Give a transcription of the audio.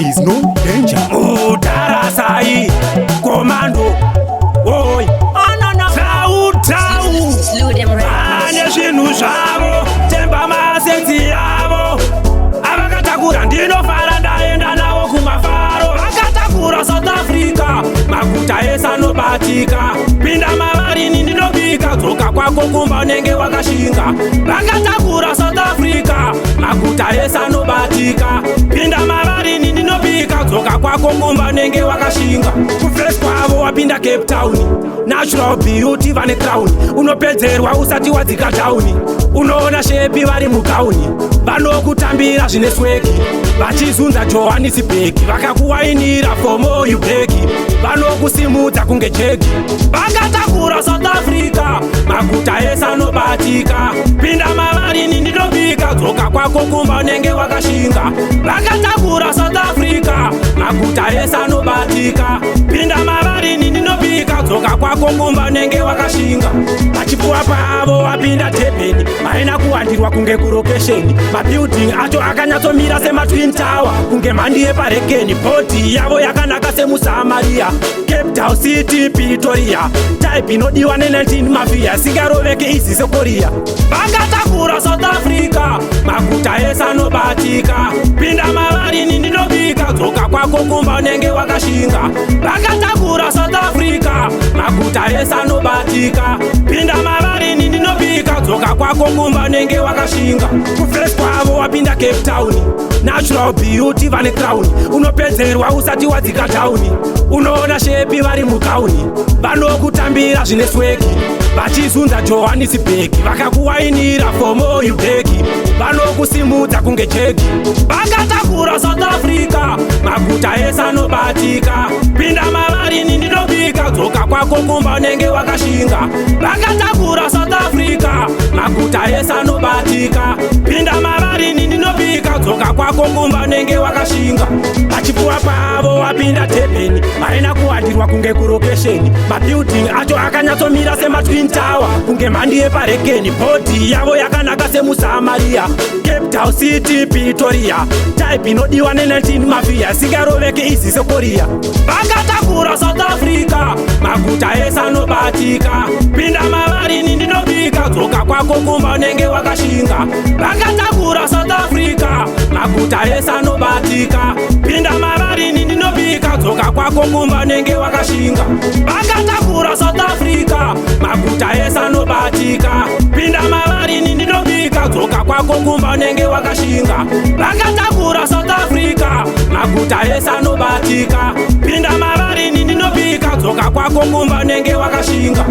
There is no danger. Mutarasai komando oi Sautau Slew them right. vane zvinhu zvavo, temba maassets avo avakatakura. Ndinofara ndaenda navo kumafaro. Vakatakura South Africa, maguta ese anobatika. Pinda mavarini, ndinobika, dzoka kwako kumba unenge wakashinga. Vakatakura South Africa, maguta ese anobatika. Pinda mavarini, ndinobika, dzoka kwako kumba unenge wakashinga. Kuface kwavo wapinda Cape Town, natural beauty vane crown. Unopedzerwa usati wadzika down, unoona shape vari mugown. Vanokutambira zvine swag, vachizunza Johannesburg. Vakakuwainira for more you beg, vanokusimudza kunge jegi. Vakatakura South Africa, maguta ese anobatika. Pinda mavarini, ndinobika, dzoka kwako kumba unenge wakashinga. Vakatakura South Africa, maguta ese anobatika. Pinda mavarini, ndinobika, dzoka kwako kumba unenge wakashinga. Pachipfuwa pavo wapinda Durban, haina kuwandirwa kunge kulocation. Mabuilding acho akanyatsomira sematwin tower, kunge mhandi yeparekeni. Body yavo yakanaka semusamaria. Capital City Pretoria, type inodiwa ne19 Mafia, isingaroveke izi seKorea. Vakatakura South Africa, maguta ese anobatika. Pinda mavarini, ndinobika, dzoka kwako kumba unenge wakashinga. Vakatakura South Africa, maguta ese anobatika. Pinda mavarini, ndinobika, dzoka kwako kumba unenge wakashinga. Kuface kwavo wapinda Cape Town, natural beauty vane crown. Unopedzerwa usati wadzika down, unoona shape vari mugown. Vanokutambira zvine swag, vachizunza Johannesburg. Vakakuwainira for more you beg, vanokusimudza kunge jegi. Vakatakura South Africa, maguta ese anobatika. Pinda mavarini, ndinobika, dzoka kwako kumba unenge wakashinga. Vakatakura South Africa, maguta ese anobatika. Pinda mavarini, ndinobika, dzoka kwako kumba unenge wakashinga. Pachipfuwa pavo wapinda Durban, haina kuwandirwa kunge kulocation. Mabuilding acho akanyatsomira sematwin tower, kunge mhandi yeparekeni. Body yavo yakanaka semusamaria. Capital City Pretoria, type inodiwa ne19 Mafia, isingaroveke izi seKorea. Vakatakura South Africa, maguta ese anobatika. Pinda mavarini, ndinobika, dzoka kwako kumba unenge wakashinga. Vakatakura South Africa, maguta ese anobatika. Pinda mavarini, ndinobika, dzoka kwako kumba unenge wakashinga. Vakatakura South Africa, maguta ese anobatika. Pinda mavarini, ndinobika, dzoka kwako kumba unenge wakashinga. Vakatakura South Africa, maguta ese anobatika. Pinda mavarini, ndinobika, dzoka kwako kumba unenge wakashinga.